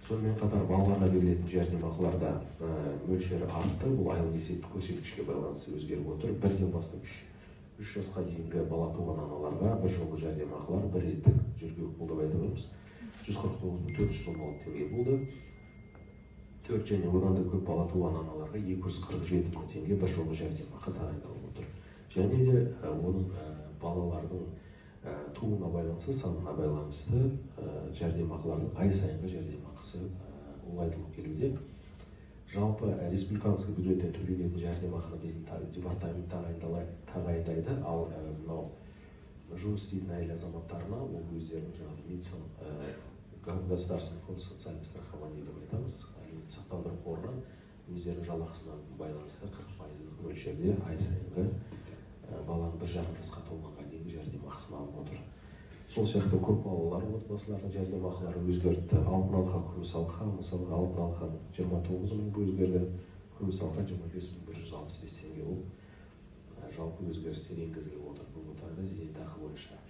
Сонымен қатар балаларға берілетін жәрдемақылар да мөлшері артты. Бұл айлық есептік көрсеткішке байланысты өзгеріп отыр. 1-ден бастап 3 жасқа дейінгі бала туған аналарға бір жолғы жәрдемақылар бір реттік жөргек пұл деп айтып отырмыз, 149 416 теңге болды. 4 және одан да көп бала туған аналарға 247 000 теңге бір жолғы жәрдемақы тағайындалып отыр. Және де оның балалардың тууына байланысты, санына байланысты жәрдемақылардың ай сайынғы жәрдемақысы ұлғайтылып келуде. Жалпы республиканский бюджеттен төленетін жәрдемақыны біздің департамент тағайындайды. Ал мынау жұмыс істейтін әйел азаматтарына ол өздерінің жаңағы медициналық Государственный фонд социального страхования деп айтамыз, әлеуметтік сақтандыру қорынан өздерінің жалақысына байланысты 40 пайыздық мөлшерде ай сайынғы баланың 1,5 жасқа толғанға дейінгі жәрдемақысын алып отыр. Сол сияқты көп балалар отбасылардың жәрдемақылары өзгертті. Алтын алқа, күміс алқа, мысалға, алтын алқа 29 000 өзгерді, күміс алқа 25 165 теңге болып, жалпы өзгерістер енгізіліп отыр бүгінгі таңда зейнетақы бойынша.